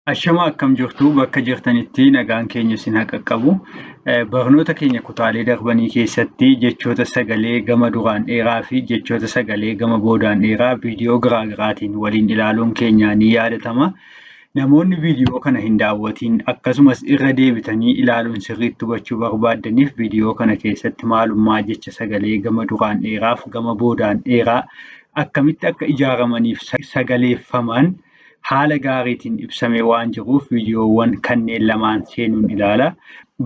Ashama akkam jirtu bakka jirtanitti nagaan keenya isin haa qaqqabu. Barnoota keenya kutaalee darbanii keessatti jechoota sagalee gama duraan dheeraa fi jechoota sagalee gama boodaan dheeraa viidiyoo garaagaraatiin waliin ilaaluun keenya ni yaadatama. Namoonni viidiyoo kana hin daawwatiin akkasumas irra deebitanii ilaaluun sirriitti hubachuu barbaaddaniif viidiyoo kana keessatti maalummaa jecha sagalee gama duraan dheeraaf gama boodaan dheeraa akkamitti akka ijaaramaniif sagaleeffaman haala gaariitiin ibsamee waan jiruuf viidiyoowwan kanneen lamaan seenuun ilaala.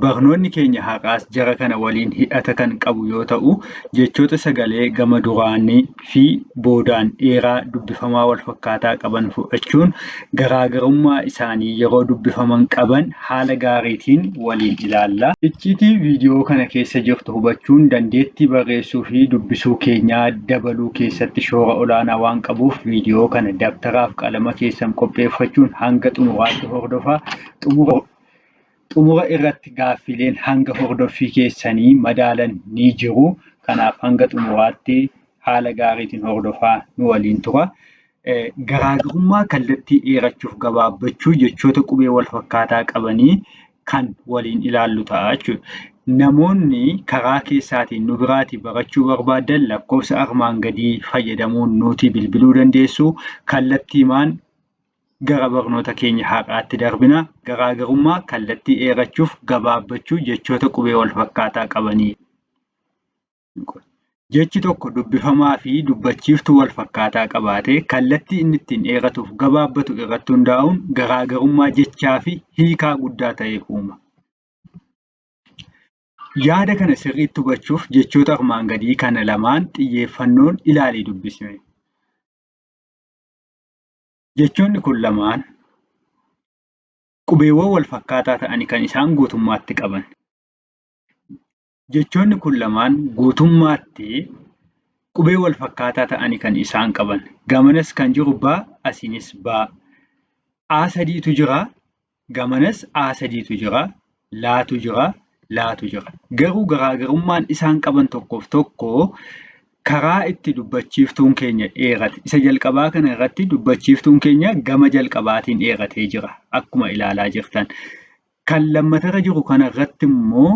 Barnoonni keenya har'aas jara kana waliin hidhata kan qabu yoo ta'u, jechoota sagalee gama duraanii fi boodaan dheeraa dubbifamaa walfakkaataa qaban fudhachuun garaagarummaa isaanii yeroo dubbifaman qaban haala gaariitiin waliin ilaalla. Icciitii viidiyoo kana keessa jirtu hubachuun dandeettii barreessuu fi dubbisuu keenyaa dabaluu keessatti shoora olaanaa waan qabuuf viidiyoo kana dabtaraaf qalama keessan qopheeffachuun hanga xumuraatti hordofaa. Xumura irratti gaaffileen hanga hordoffii keessanii madaalan ni jiru. Kanaaf hanga xumuraatti haala gaariitiin hordofaa nu waliin tura. Garaagarummaa kallattii dheerachuuf gabaabbachuu jechoota qubee wal fakkaataa qabanii kan waliin ilaallu ta'a jechuudha. Namoonni karaa keessaatiin nu biraatii barachuu barbaaddan lakkoofsa armaan gadii fayyadamuun nuutii bilbiluu dandeessu. Kallattiimaan gara barnoota keenya har'aatti darbina. Garaagarummaa kallattii dheerachuuf gabaabbachuu jechoota qubee wal fakkaataa qabanii. Jechi tokko dubbifamaa fi dubbachiiftuu wal fakkaataa qabaatee kallattii inni ittiin dheeratuuf gabaabbatu irratti hundaa'uun garaagarummaa jechaa fi hiikaa guddaa ta'e uuma. Yaada kana sirriitti hubachuuf jechoota armaan gadii kana lamaan xiyyeeffannoon ilaalii dubbisi. Jechoonni kun lamaan qubeewwan wal fakkaataa ta'ani kan isaan guutummaatti qaban. Jechoonni kun lamaan guutummaatti qubee wal fakkaataa ta'ani kan isaan qaban. Gamanas kan jiru ba asiinis ba. A sadiitu jira gamanas A sadiitu jira laatu jira laatu jira. Garuu garaagarummaan isaan qaban tokkoof tokko karaa itti dubbachiiftuun keenya dheerate. Isa jalqabaa kana irratti dubbachiiftuun keenya gama jalqabaatiin dheeratee jira akkuma ilaalaa jirtan. Kan lammatarra jiru kana irratti immoo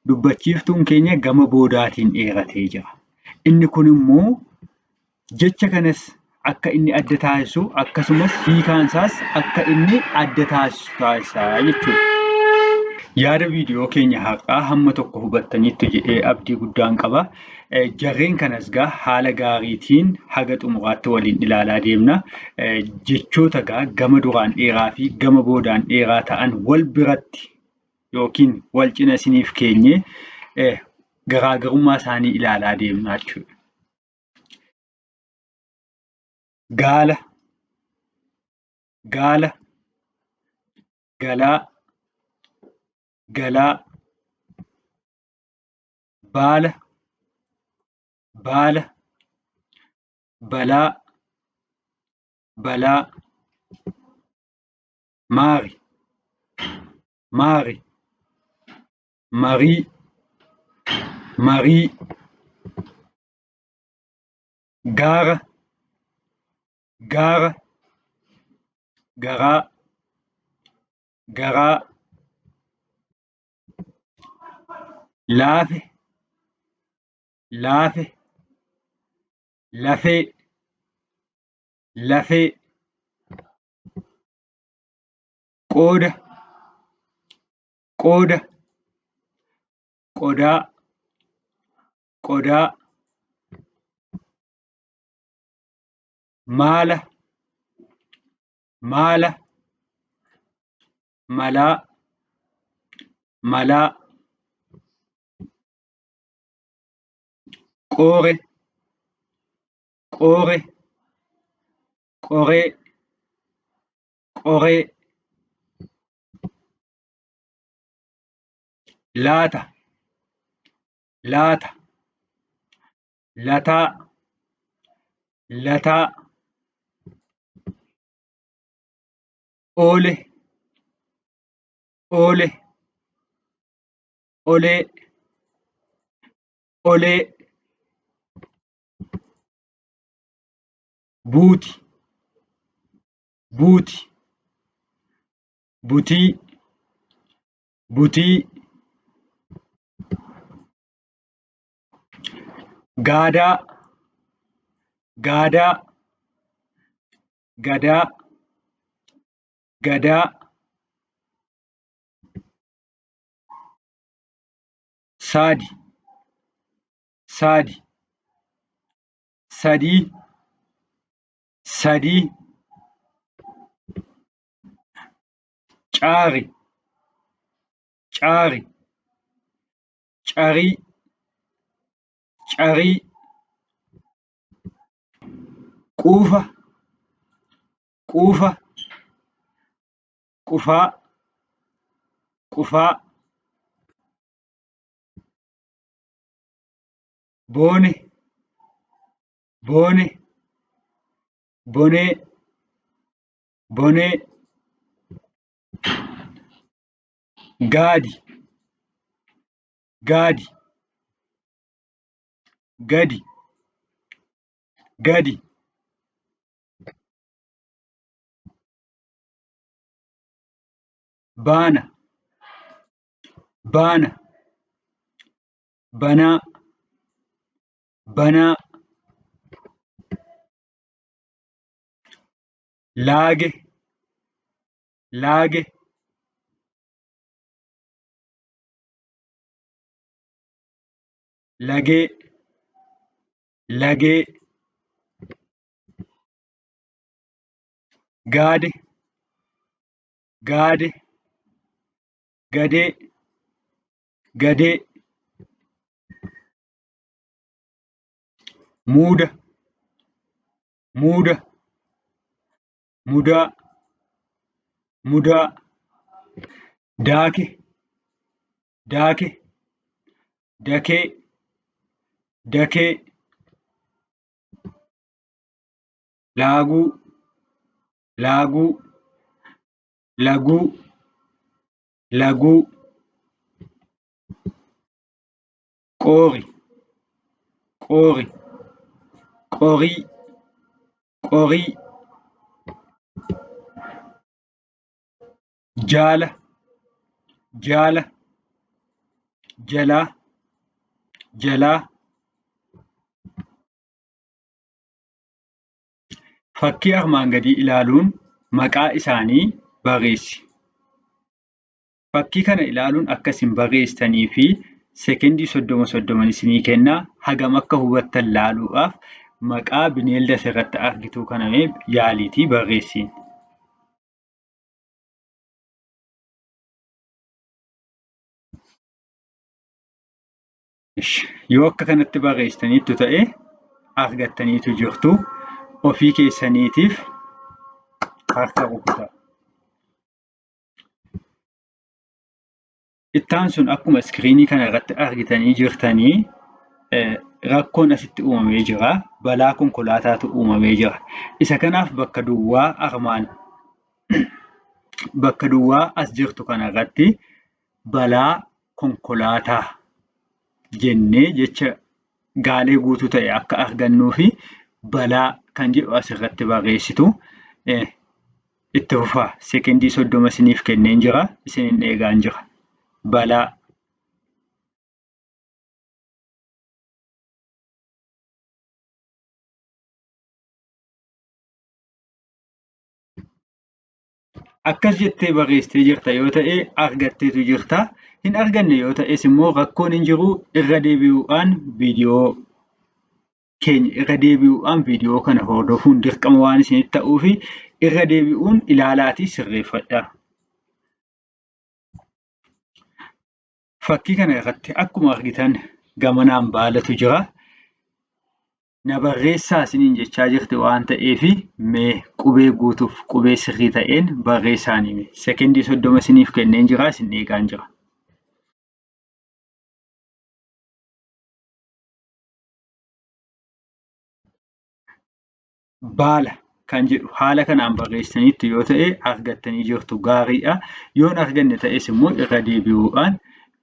dubbachiiftuun keenya gama boodaatiin dheeratee jira. Inni kun immoo jecha kanas akka inni adda taasisu akkasumas hiikaan isaas akka inni adda taasisu taasisa jechuudha. Yaada viidiyoo keenya har'aa hamma tokko hubattaniittu jedhee abdii guddaan qaba. Jarreen kanas gaa haala gaariitiin haga xumuraatti waliin ilaalaa deemna. Jechoota gaa gama duraan dheeraa fi gama boodaan dheeraa ta'an wal biratti yookiin wal cina isiniif keenyee garaagarummaa isaanii ilaalaa deemna jechuudha. Gaala gaala galaa galaa baala baala balaa balaa maari maari marii marii gaara gaara garaa garaa laafe laafe lafee lafee qooda qooda qodaa qodaa maala maala malaa malaa qoore qoore qoree qoree laata laata lataa lataa oole oole olee olee buuti buuti. Butii, butii. Gaadaa, gaadaa, gadaa, gadaa. Saadi, saadi, sadii, sadii. Caari, caari, carii, carii. Quufa, quufa, qufaa, qufaa. Boone, boone, bonee, bonee. Gaadi, gaadi, gadi, gadi. Baana, baana, banaa, banaa. Laage, laage. Lagee, lagee. Gaade, gaade, gadee, gadee. Muuda, muuda, mudaa, mudaa. Daake, daake, dakee, dakee. Laaguu, laaguu, laguu, laguu. Qoori, qoori, qorii, qorii. Jaala, jaala, jalaa, jalaa. Fakkii armaan gadii ilaaluun maqaa isaanii barreessi. Fakkii kana ilaaluun akka isin barreessitanii fi sekendii 30 30 isinii kennaa. Hagam akka hubattan laaluudhaaf maqaa bineelda asirratti argituu kana mee yaaliitii barreessi. Yoo akka kanatti barreessitaniittu ta'e argattaniitu jirtu. Ofii keessaniitiif harka rukutaa. Ittaan sun akkuma iskiriinii kana irratti argitanii jirtanii rakkoon asitti uumamee jira. Balaa konkolaataatu uumamee jira. Isa kanaaf bakka duwwaa armaan bakka duwwaa as jirtu kanarratti balaa konkolaataa jennee jecha gaalee guutuu ta'e akka argannuu fi balaa kan jedhu asirratti barreessitu. Itti fufaa. Sekendii 30 isiniif kenneen jira. Isinin eegaan jira. Balaa. Akkas jettee barreessitee jirta yoo ta'e argatteetu jirta. Hin arganne yoo ta'es immoo rakkoon hin jiru, irra deebi'uudhaan viidiyoo keenya irra deebi'uudhaan viidiyoo kana hordofuun dirqama waan isinitti ta'uufi irra deebi'uun ilaalaatii sirreeffadha. Fakkii kana irratti akkuma argitan gamanaan baalatu jira. Na barreessaa isiniin jechaa jirti waan ta'eef mee qubee guutuuf qubee sirrii ta'een barreessaan hime. Sekendii 30 isiniif kenneen jira, isin eegaan jira. Baala kan jedhu haala kanaan barreessitaniittu yoo ta'e argattanii jirtu, gaariidha. Yoon arganne ta'es immoo irra deebi'uudhaan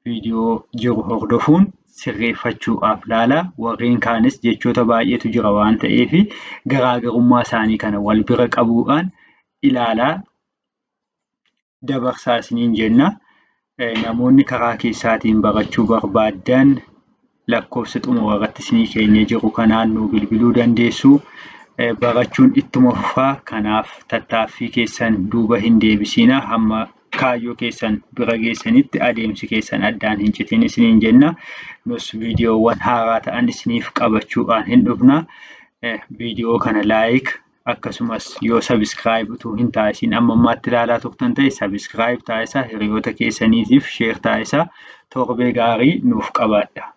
viidiyoo jiru hordofuun sirreeffachuudhaaf laala. Warreen kaanis jechoota baay'eetu jira waan ta'eef garaagarummaa isaanii kana wal bira qabuudhaan ilaalaa. Dabarsaa isiniin jenna. Namoonni karaa keessaatiin barachuu barbaaddan lakkoofsa xumura irratti isinii keenyee jiru kanaan nuu bilbiluu dandeessu. Barachuun ittuma fufaa. Kanaaf tattaaffii keessan duuba hin deebisiinaa. Hamma kaayyoo keessan bira geessanitti adeemsi keessan addaan hin citin isiniin jenna. Nus viidiyoowwan haaraa ta'an isiniif qabachuudhaan hin dhufna. Viidiyoo kana like akkasumas yoo subscribe utuu hin taasisiin amma ammaatti ilaalaa turtan ta'e subscribe taasisaa, hiriyoota keessaniitiif share taasisaa. Torbee gaarii nuuf qabaadha.